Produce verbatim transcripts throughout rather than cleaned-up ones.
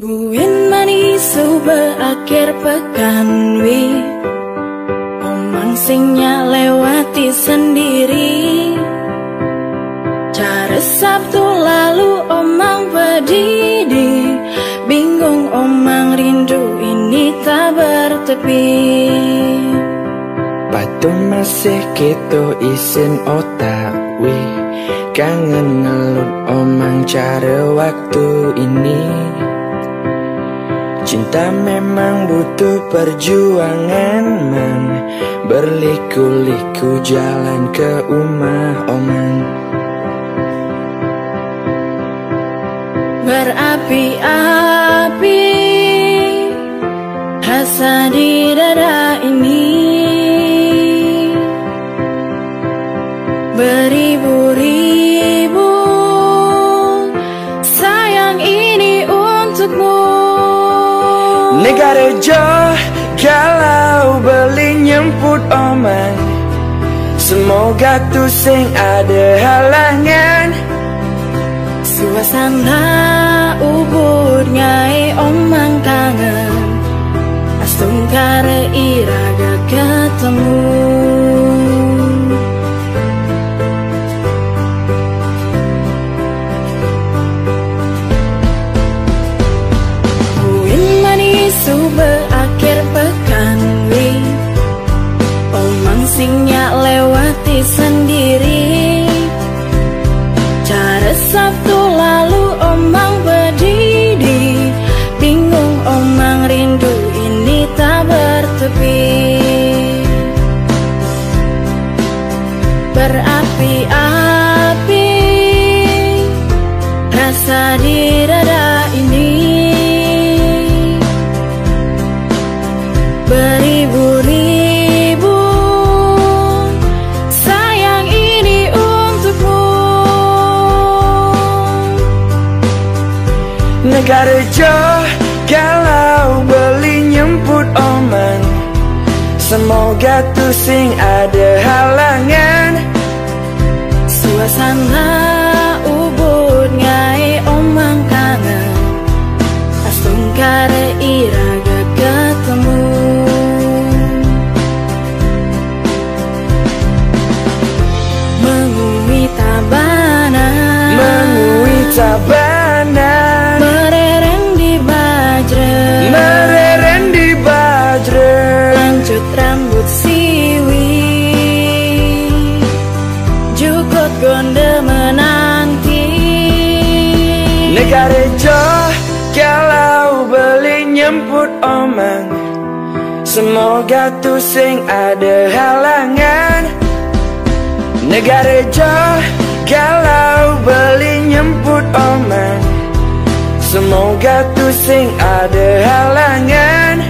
Buin manisu berakhir pekan wi. Omang sing nyak lewati sendiri. Cara Sabtu lalu omang pedidi. Bingung omang rindu ini tak bertepi. Patu masih kita isin otak wi. Kangen ngelut omang cara waktu ini. Cinta memang butuh perjuangan mang. Berliku-liku jalan ke umah omang. Berapi-api rasa di dada ini. Beribu-ribu sayang ini untukmu. Negara jauh galau beli nyemput omang. Semoga tu sing ada halangan. Suasana ubud ngai omang kangen. Astungkara iraga ketemu. Buin manisu berakhir pekan wi. Omang sing nyak lewati sendiri. Cara Sabtu lalu omang pedidi. Bingung omang rindu ini tak bertepi. Berapi-api rasa di dada ini. Beribu-ribu sayang ini untukmu. Negara jauh galau beli nyemput omang. Semoga tu sing ada halangan. Suasana ubud ngai omang kangen. Astungkara iraga ketemu. Mengui tabanan. Mengui tabanan. Merereng di bajra. Merereng di bajra. Lancut rambut siwi. Jukut gonda menanti. Negara jauh galau beli nyemput omang. Semoga tu sing ada halangan. Negara jauh galau beli nyemput omang. Semoga tu sing ada halangan.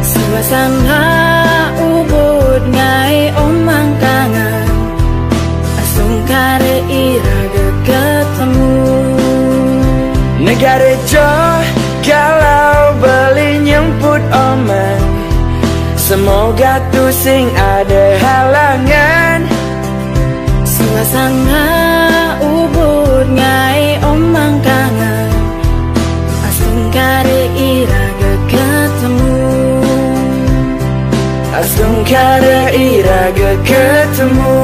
Suasana ubud ngai omang kangen. Astungkara iraga ketemu. Negara jauh galau beli nyemput omang. Semoga tu sing ada halangan. Suasana ubud ngai omang kangen. Astungkara iraga ketemu. Astungkara iraga ketemu.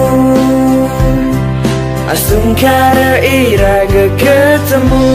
Astungkara iraga ketemu.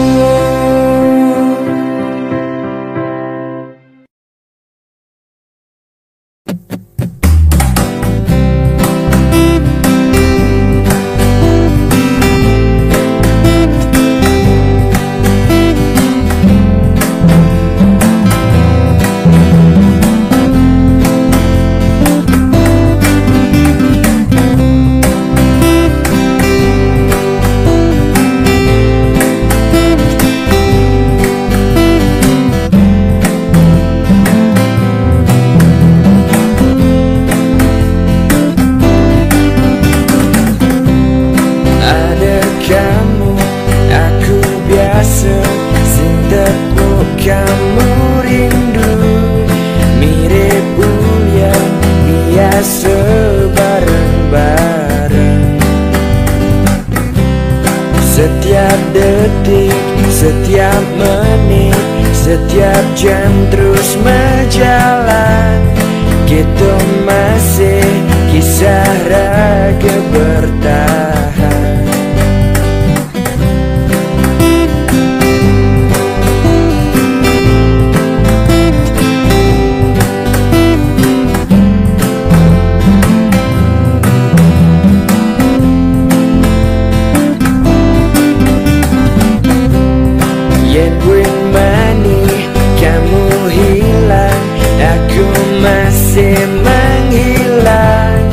Dia menghilang.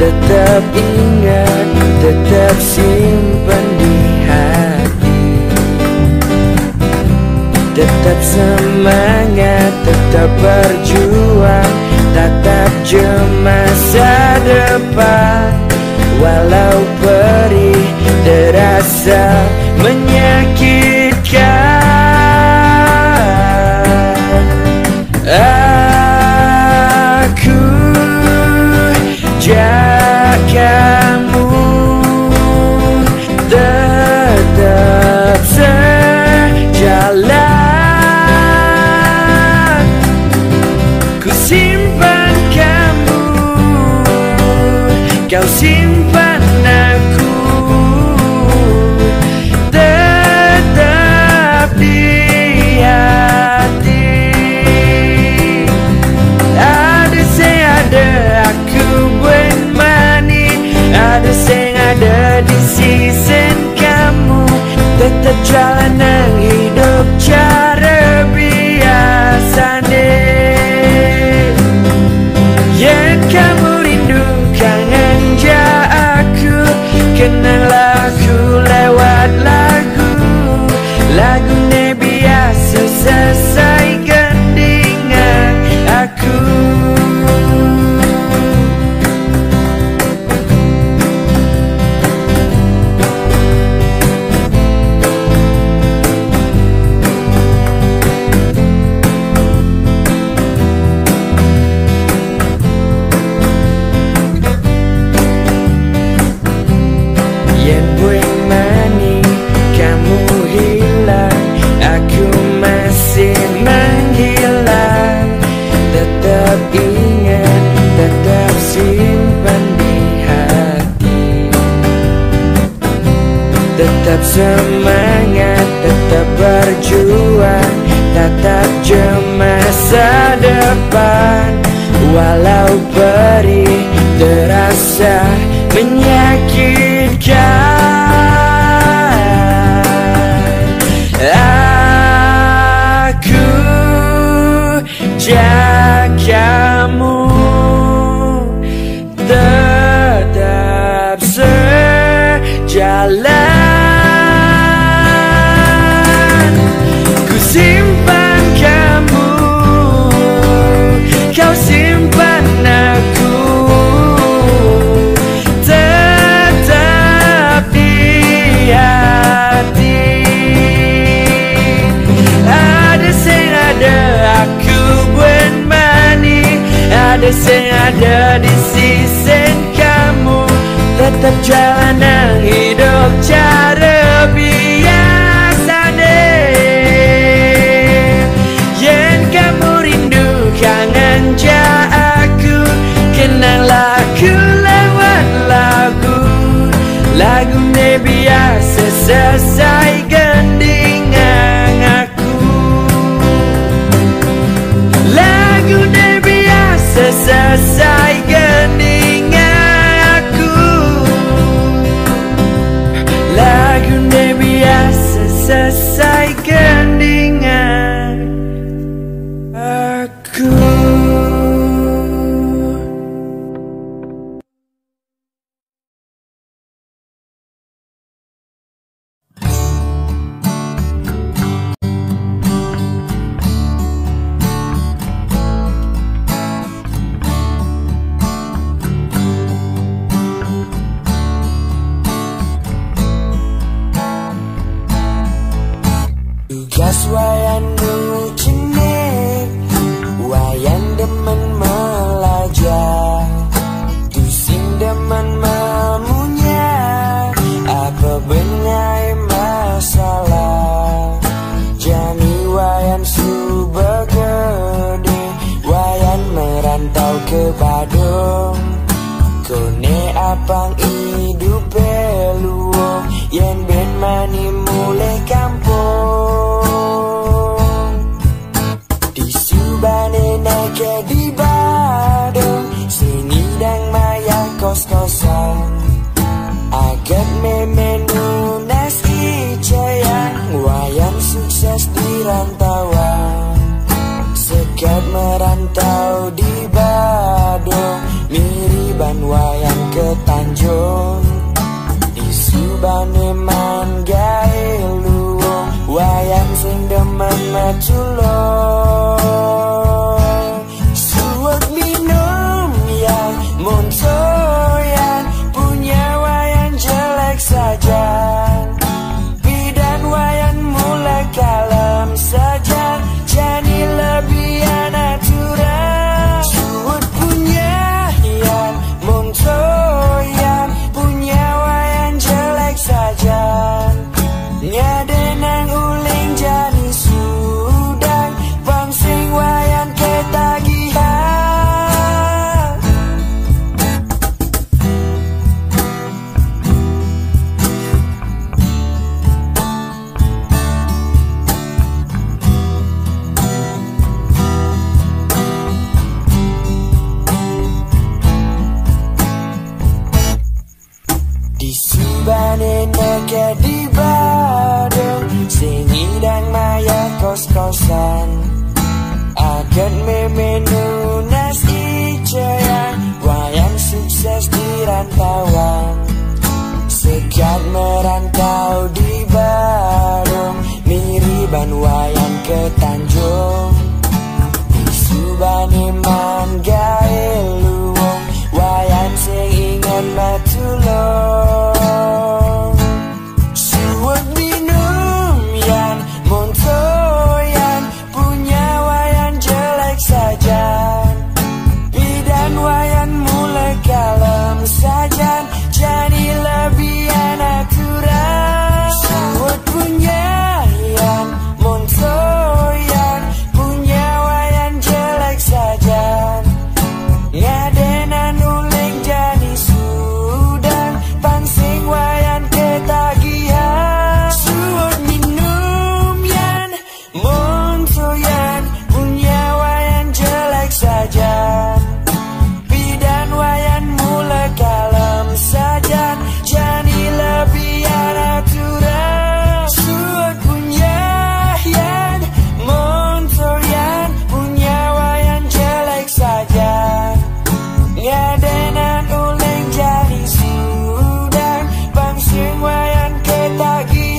Tetap ingat, tetap simpan di hati. Tetap semangat, tetap berjuang, tatap je masa depan. Walau perih terasa menyakitkan, aku jak kamu tetap sejalan. Ku simpan kamu, kau simpan aku, tetap di hati. Ada sing ada aku buin mani, ada sing ada di sisi kamu. Tetap jalanan hidup cara biasa ni. Yang kamu rindu kangen ja aku, kenanglah aku lewat lagu. Lagu ni biasa selesai gendingan aku. Yang buin mani kamu hilang, aku masih menghilang. Tetap ingat, tetap simpan di hati. Tetap semangat, tetap berjuang, tatap je masa depan. Walau perih terasa menyakitkan, aku jak kamu tetap sejalan. Ku simpan kamu, kau simpan aku, tetap di hati. Ada sing ada aku buin mani, ada sing ada di sisi kamu. Tetap jalanan hidup cara biasa deh. Yang kamu rindu kangen ja aku, kenanglah aku lewat lagu. Lagu ni biasa selesai gendingan aku. Lagu ni biasa selesai gendingan aku. Lagu ni biasa selesai gendingan aku. Tugas wayan nu cenik, wayan demen melajar, tu sing demen memunya, apa bengai masalah. Jani wayan suba gede, wayan merantau ke Badung. Kone apang idupe luo, yen ben mani mulih kampung. Di subane neke di Badung, sing ngidang mayah kos-kosan. Aget meme nunas iceyang, wayan sukses di rantauan. Sekat merantau di Badung. Miriban wayan ketanjung, isubane man gae luwung, wayan sing demen meculung. Suwek minum yan, monco yan, punya wayan jelek sajan. Pidan wayan mulai kalem sajan, jani lebihan aturan. Suwek punyayan, monco yan, punya wayan jelek sajan. Ngadenan uling jani sudan, pang sing wayan ketagihan. Disubane neke di Badung, sing idang maya kos-kosan. Agen meme nunas icean, wayan sukses di rantauan. Sekat merantau di Badung, miriban wayan ketanjung. Isubane man gae luwung, wayan sing inget meculung. Suwek minum yan, monco yan, punya wayan jelek sajan. Pidan wayan mulai kalem sajan, jani lebihan aturan. Suwek punyayan, monco yan, punya wayan jelek sajan. Ngadenan uling jani sudan, pang sing wayan ketagihan. Suwek minum yan, monco yan, punya wayan jelek sajan. Pidan wayan mulai kalem sajan, jani lebihan aturan. Suwek punyayan, monco yan, punya wayan jelek sajan. Ngadenan uling jani sudan, pang sing wayan ketagihan.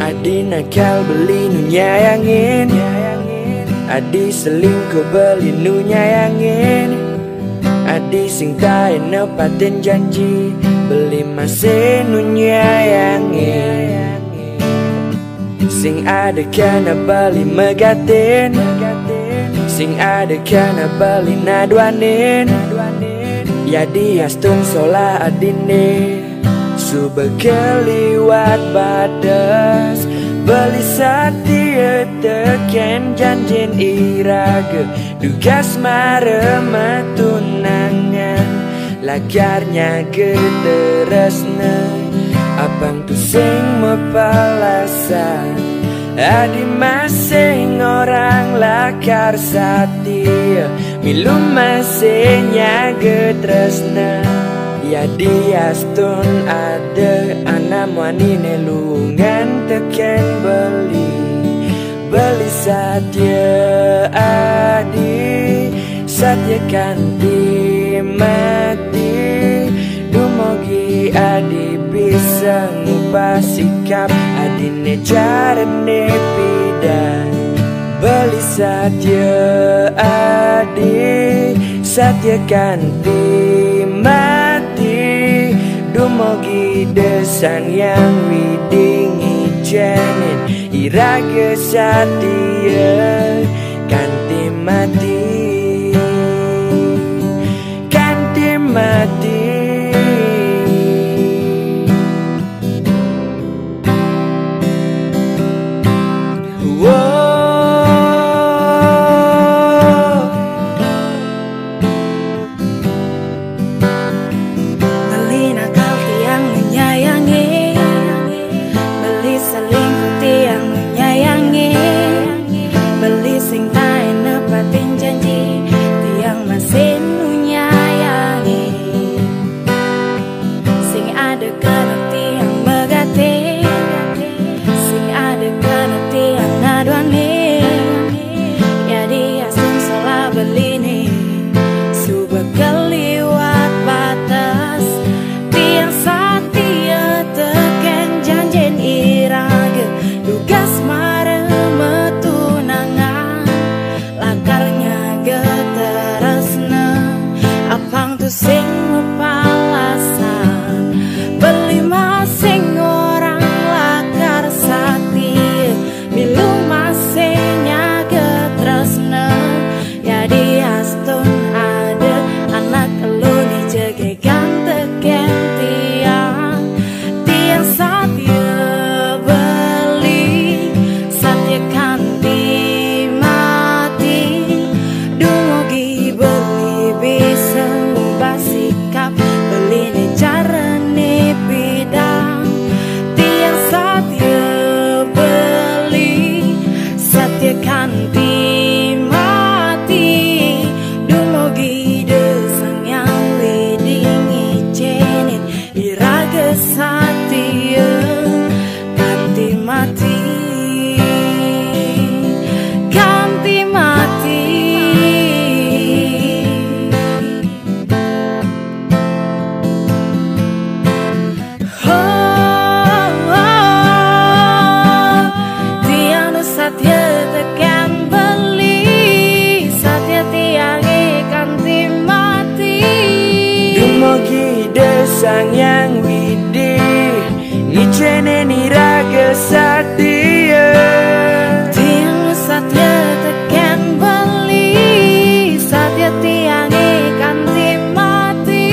Adi nakal beli nu nyayangin, adi selingkuh beli nu nyayangin, adi sing tae nepatin janji beli masih nu nyayangin. Sing ada kena beli megatin, sing ada kena beli naduanin. Ya diastun solah adine, suba keliwat batas. Beli satia teken janjin iraga, dugas mara matunangan. Lakarnya getresna, apang tu sing mapalasan. Adi masing orang lakar satia, milu masing nyaga tresna. Ya diastun ada anam wanine lungan teken beli. Beli satia adi, satia kanti mati. Dumogi adi bisa ngubah sikap adine carane pidan. Beli satia adi, satia kanti mati. Dumogi desang yang widingi cenin iraga satia kanti mati. Kanti mati. Ngeneni raga satia. Tiang satia tekén beli, satia tiangé kanti mati.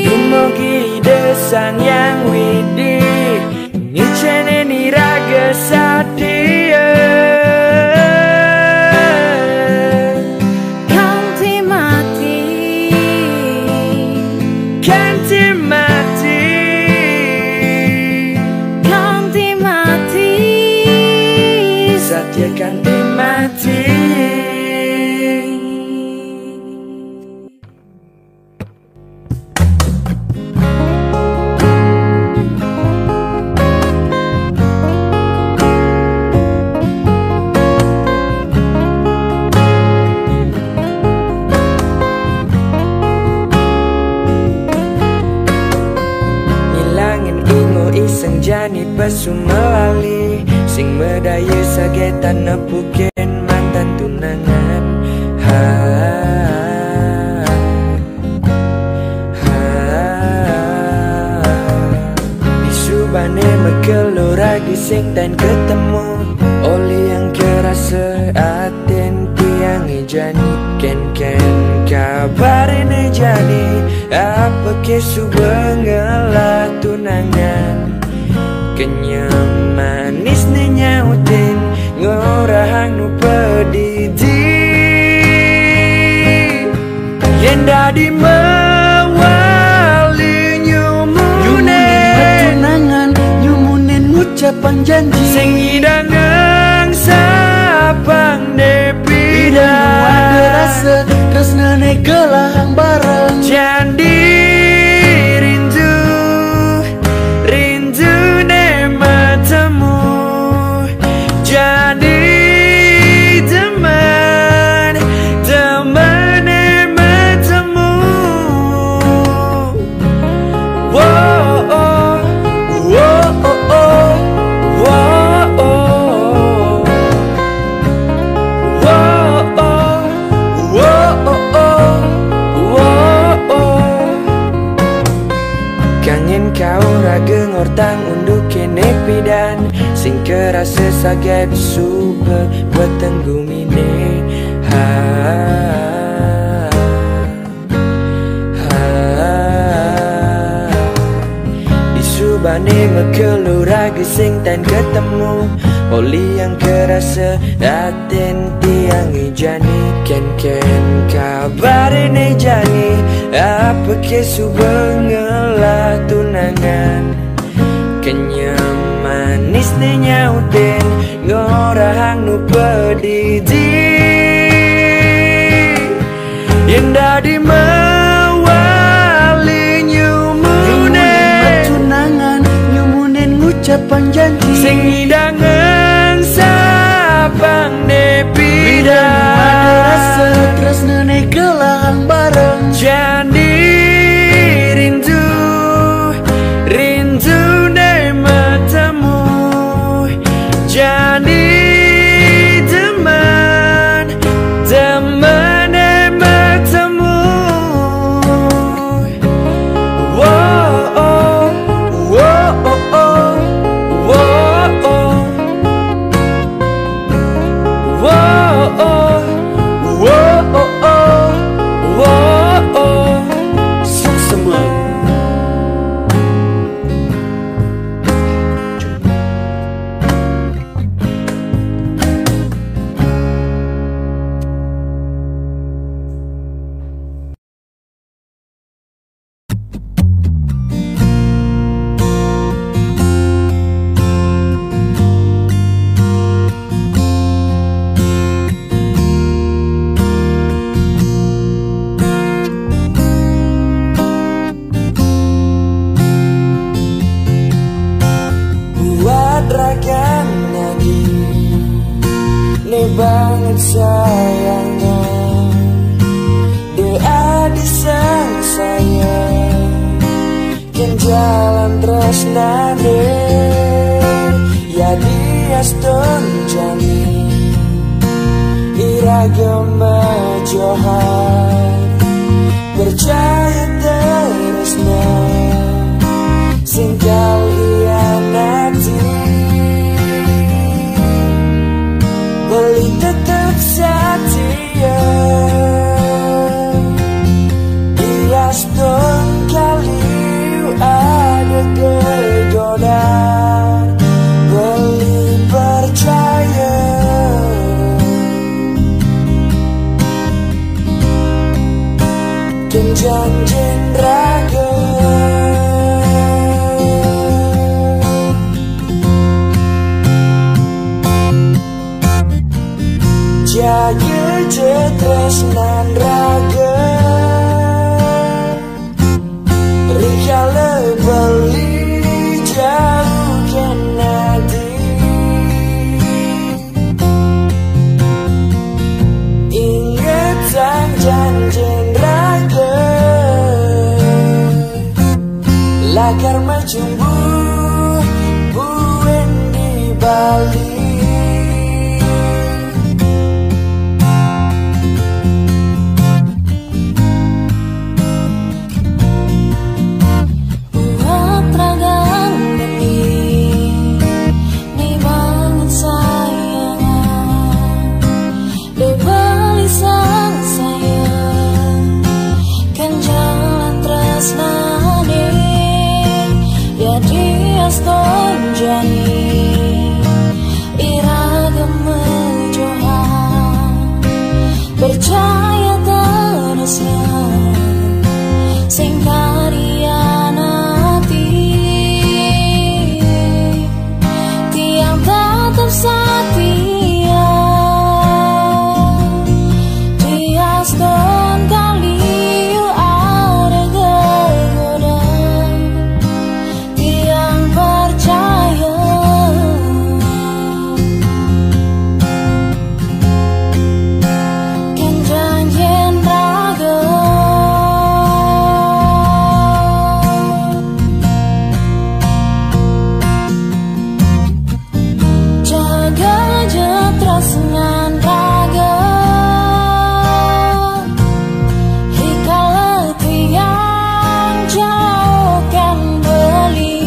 Dumugi Ida Sang Hyang Widhi, ngicéneni raga satia. Kanti mati. Kanti mati. Kanti mati. Satia kanti mati. Ngilangin ingo iseng jani pesu melali, sing madaya saget nepukin mantan tunangan. Ha, ha. Disubané makelo raga sing tan ketemu, oli yang kerasa atin tiangé jani. Kén-kén kabaré né jani, apaké suba ngelah tunangan. Kenyem manisné nyautin, ngorahang nu padidi. Yén dadi mawali nyumunin tunangan, nyumunin ngucapang janji, sing ngidangang sapang né pidan. Ada rasa tresnané gelahang bareng. Jani rindu, rinduné matemu. Jani demen, demené matemu. Wo, oh, wo, oh, oh, wo, oh. Wo, oh, wo, oh, oh, wo, oh. Kangin kau raga ngortang unduk kéné pidan, sing kerasa saget suba buat tengguminé. Ha, ha. Disubané makelo raga sing tan ketemu, oli yang kerasa atin tiangé jani. Kén-kén kabaré né jani, apaké suba ngelah tunangan. Kenyem manisné nyautin, ngorahang nu padidi. Yén dadi mawali nyumunin tunangan, nyumunin ngucapang janji, sing ngidangang sapang né pidan. Ada rasa tresnané gelahang bareng. Jani rindu, rinduné matemu. Jani demen, demené matemu. Wo, oh, wo, oh, oh, wo, oh. Wo, oh, wo, oh, oh, wo, oh. Suksema. Buat ragan lagi, né banget sayangnya. Dé adi sang saya, kén jalan tresnané. Ya diastun jani, iraga majohar. Percaya tresna, sing kau hianati. Janjin raga, jaga tresnan raga. Rikala beli jauh kenadi. Inget sang janjin raga, lakar macumbu buen di Bali. Buat ragan beli, ni bangun sayangan. Debali sang sayang, kan jalan tresnane, ya dias tonjani, ira gemejohan. Percaya terusnya, sing karianati. Tiang tetap setia, dias ton kaliu ada gegoda. Tiang percaya, ken janjin raga. Jaga je tresnan raga, rikala tiang jauh kan beli.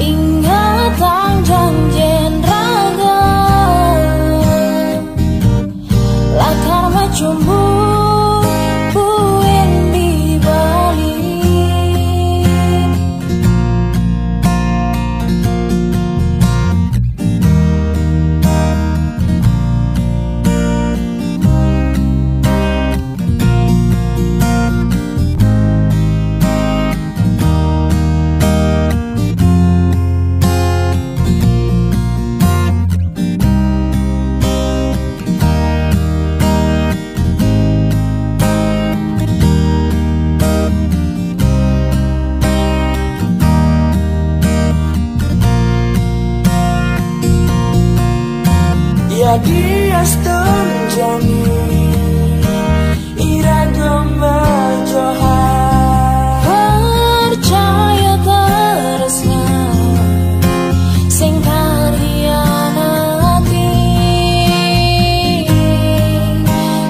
Ingetang janjin raga, lakar macumbu buen di Bali. Ya dias ton jani, ira gemejohan. Percaya terusnya, sing karianati.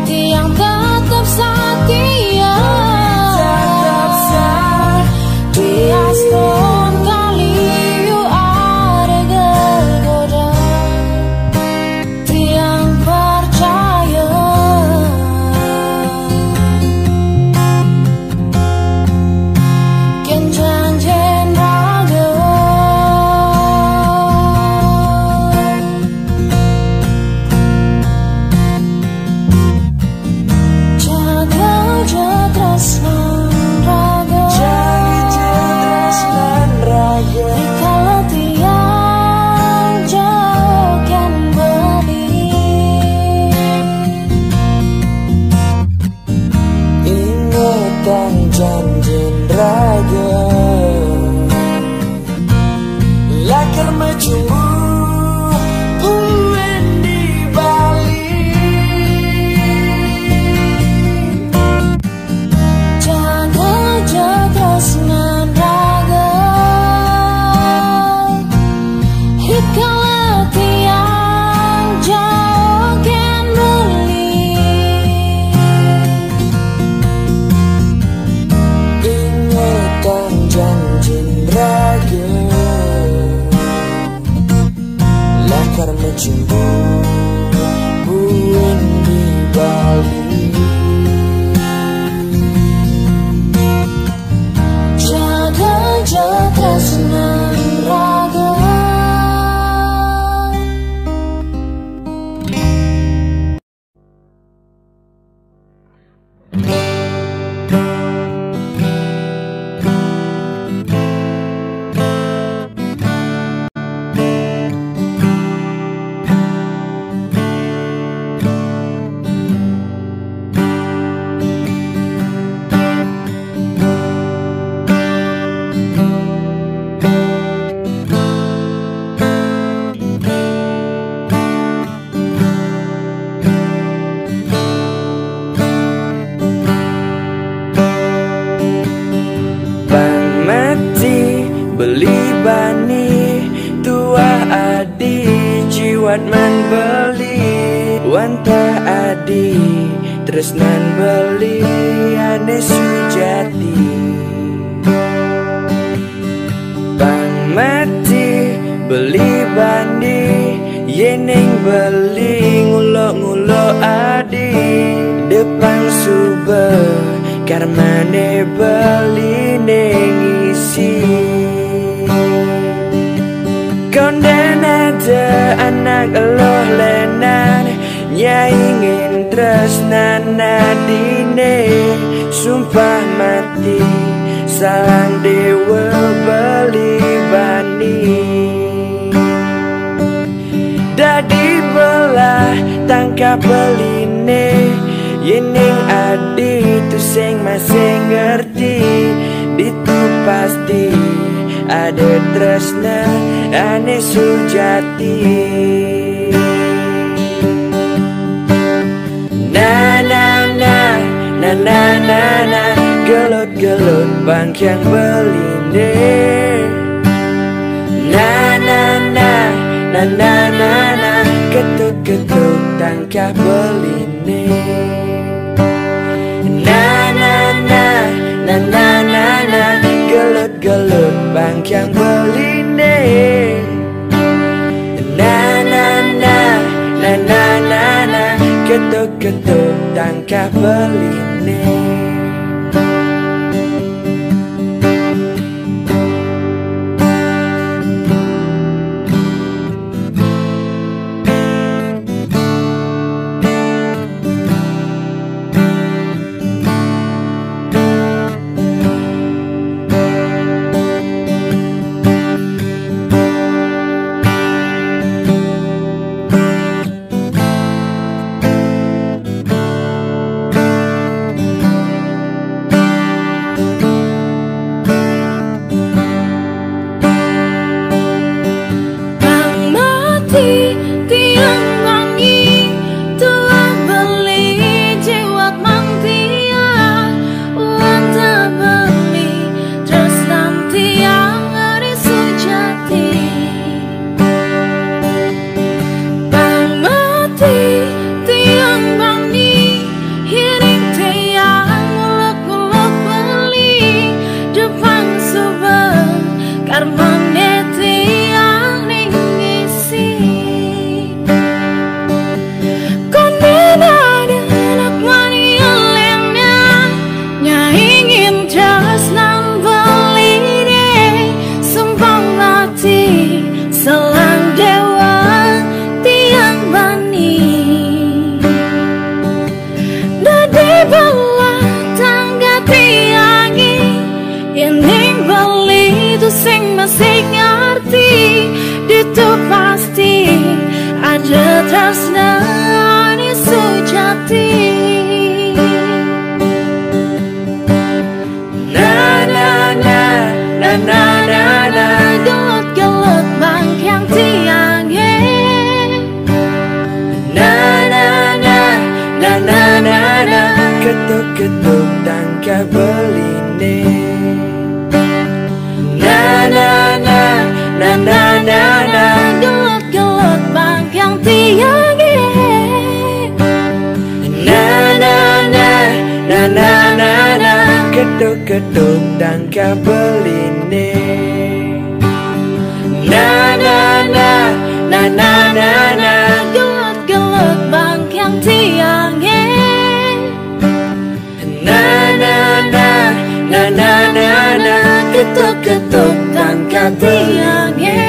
Tiang tetap setia, tetap setia. Dias ton kaliu ada gegoda. Tiang percaya, Beli wantah adi, tresnan beli ane sujati. Pang mati beli bani, yen ning beli nguluk-nguluk adi. Depang suba karmane beli ning isi. Konden ada anak eluh lenan, nyai ngin tresnan adine. Sumpah mati salang dewa beli bani. Dadi belah tangkah beline, yen ning adi tu sing masih ngerti, ditu pasti ada tresna ane sujati. Na na na, na na na na, gelut-gelut bangkiang beline. Na na na, na na na na, ketuk-ketuk tangkah beline. Na na na, na na na na, gelut-gelut bangkiang beline. Na na na, na na na na, ketuk-ketuk tangkah beline. Pang mati tiang wangi, tuah beli jiwat mantia, wantah beli tresnan tiang ari sujati. Pang mati tiang bani, hiring tiang nguluk-nguluk beli, depang suba karmane tiang ning isi. Konden ada anak wani elena, nyai ngin tresnan beline. Sumpah mati selang dewa tiang bani. Dadi belah tangkah tiange, yen ning beli tu sing masih ngerti, ditu pasti ada tresna ane sujati. Na na na, na na na na, gelut-gelut bangkiang tiange. Na na na, na na na na, ketuk-ketuk tangkah beline. Na na na, na na na na, gelut-gelut bangkiang tiange. Na na na, na na na na, ketuk-ketuk tangkah beline. Na na na, na na na na, gelut-gelut bangkiang tiange. Na na na, na na na na, ketuk-ketuk tangkah tiange.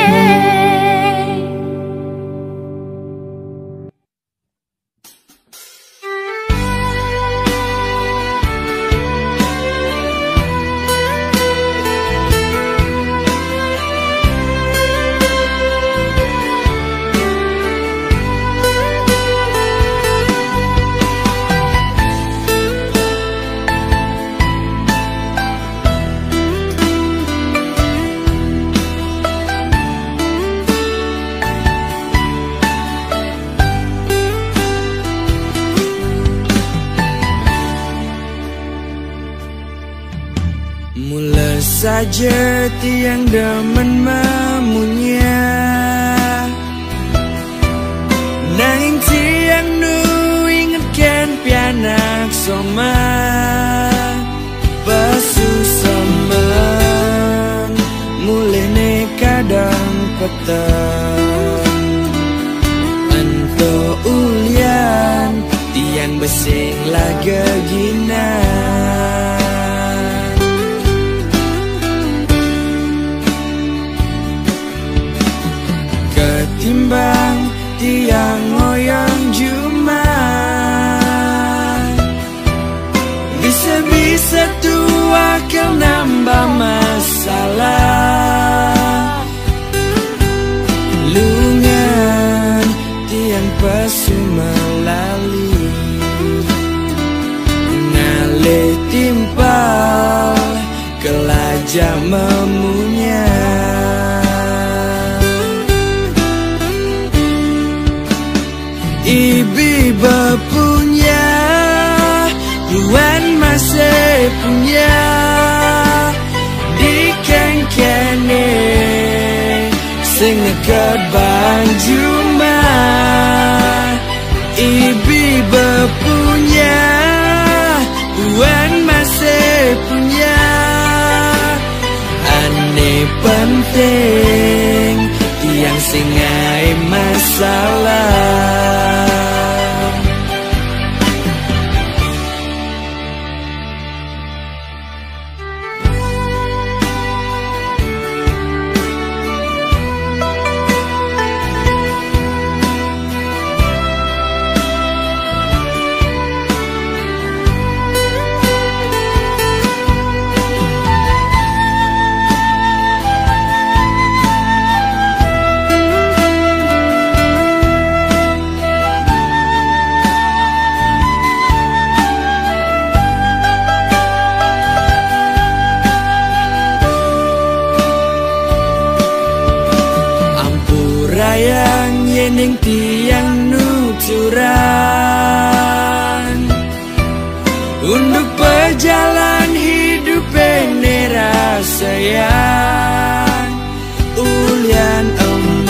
Mula saja tiang demen memunya, pianak soman, pesu semen, mulihne kadang peteng. Ento ulian tiang besing lage ginan. Ketimbang tiang ngoyong juman, bisa-bisa tuah ke nambah masalah. Lungan tiang pesu melali, ngalih timpal kelajah memunya. Ibi bepunya, tuan masih punya. Di kengkene sing neked bang jumah. Ibi bepunya, tuan masih punya. Ane penting tiang sing ngae masalah. Ampurayang yening tiang nuturan, unduk pejalan hidup ene rasayang. Ulian emen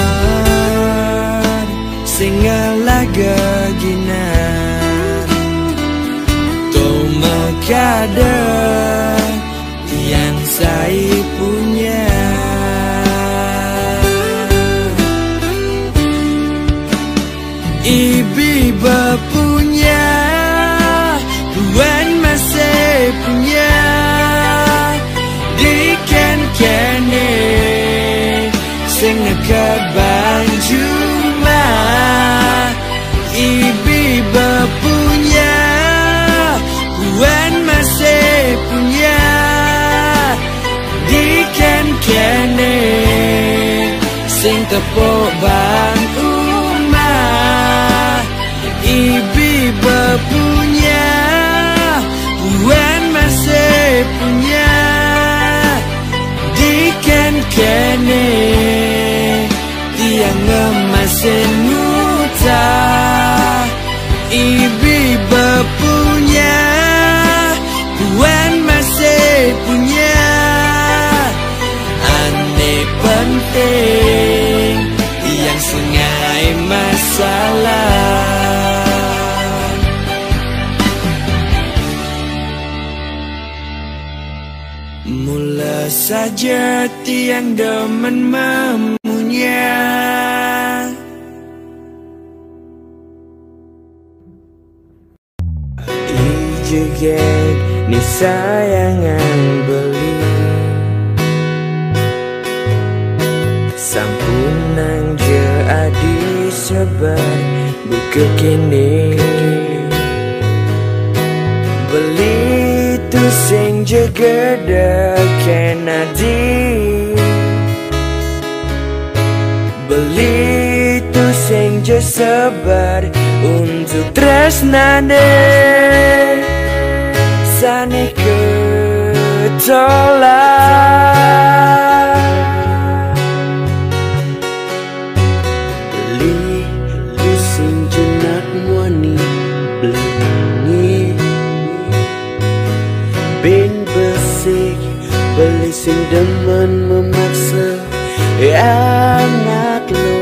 sing ngelah geginan, to makada tiang sai punya. Ibi bepunya, tuan masih punya. Di kengkene sing neked bang jumah. Ibi bepunya, tuan masih punya. Di kengkene sing tepuk bang umah. Ibi bepunya, tuan masih punya. Di kengkene tiang ngemasin muta. Ibi bepunya, tuan masih punya. Ane penting tiang sing ngae masalah. Mula saja tiang demen memunya. Ijegek ni sayangan beli, sampunang je adi sebar buka kene. Beli tu sing je gedeken adi. Beli tu sing je sebar untuk tresnane sane ketolak. Beli tu sing je nak muani beli ni bin besik. Beli sing demen memaksa anak lo.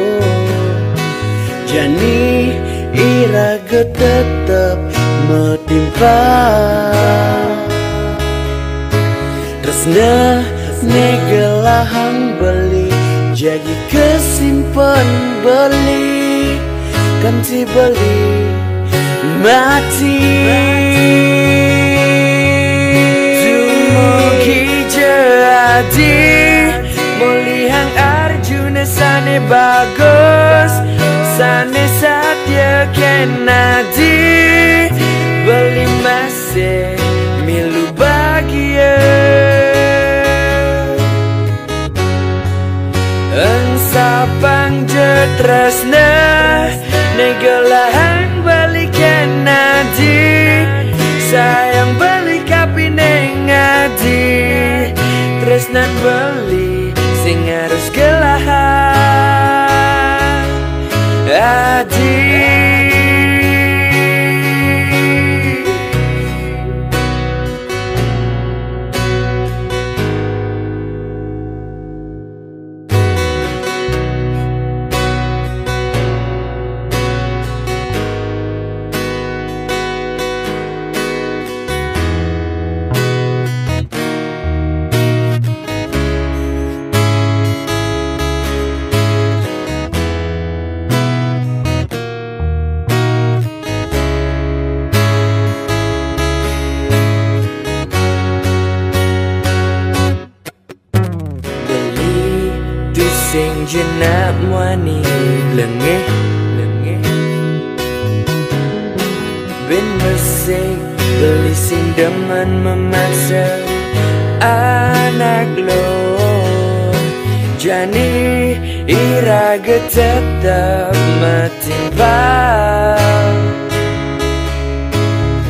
Jani iraga tetep Metimpa tresna ne gelahang beli, jagi kesimpan beli, kanti beli mati. Dumugi jadi mulihang Arjuna sane bagus, sane satya kena di beli masih milu bagia. Ensapang je tresna ne gelahang beli kena di, sayang beli kapineng adi, tresnan beli sing harus gelahang adi. Beli tusing jenak muani lengeh, lengeh. Bin mesing beli sing demen memaksa anak lo. Jani iraga tetap metimbang.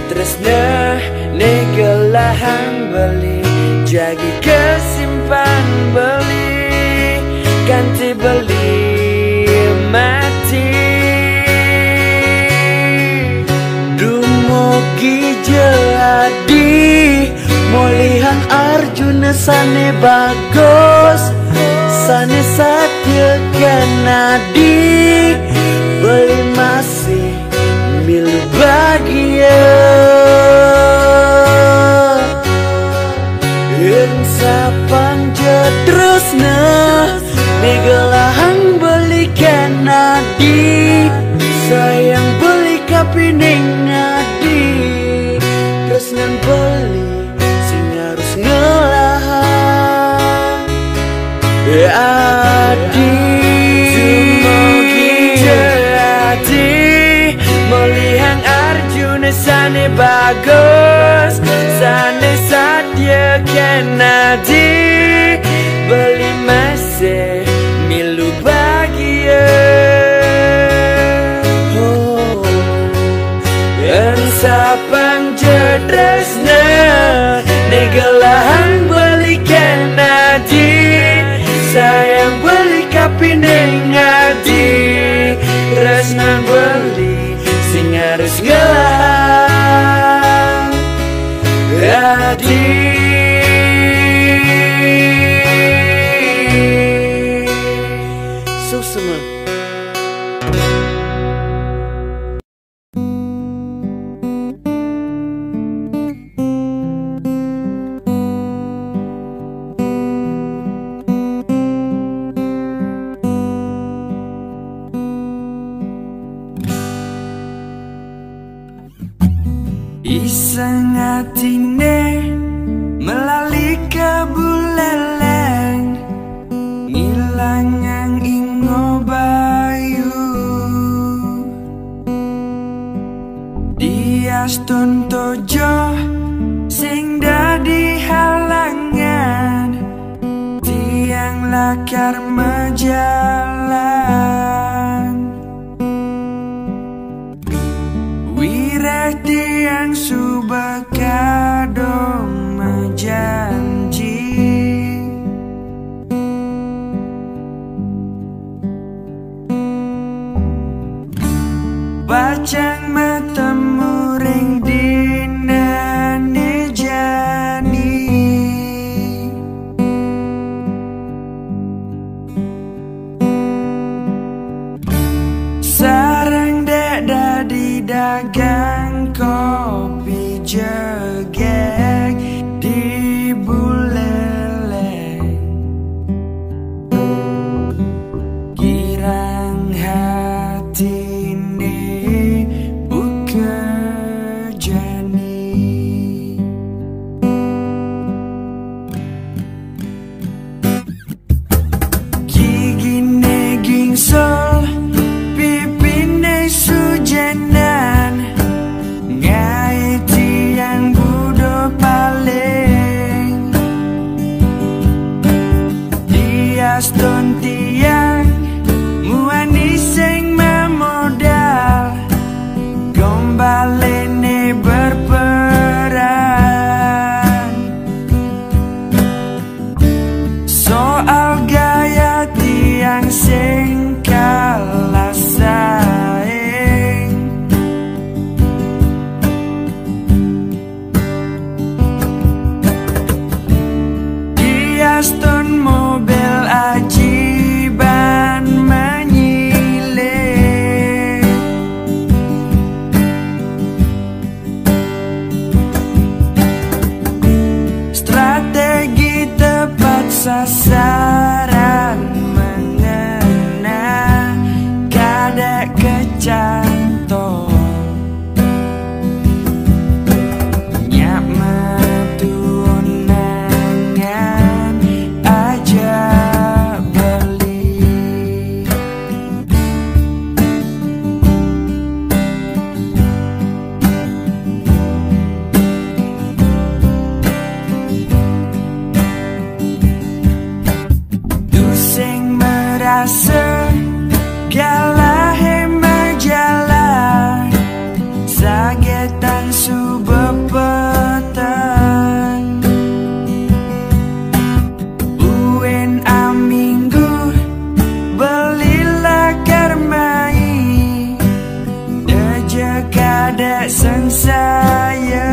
Tresna ne gelahang beli, jagi kesimpan beli, kanti beli mati. Dumugi jadi mulihang Arjuna sane bagus, sane satya kena di beli masih milu bagia. Ensapang je tresna ne gelahang beli kena di, sayang beli kapineng adi, tresnan beli sing harus ngelahang adi. Dumugi jadi mulihang Arjuna sane bagus, sane satya kena di beli masih milu bagia. Oh. Ensapang je tresna ne gelahang beli kena di, sayang beli kapineng adi, tresnan beli sing harus gelahang adi. Suksma. Iseng atine melali ke buleleng, ngilangang ingo bayu. Diastun tojo sing dadi halangan, tiang lakar majalan. Wireh tiang suba kadong majanji. Pacang matemu ring dinane jani. Sareng dek dadi dagang ko. Sensei,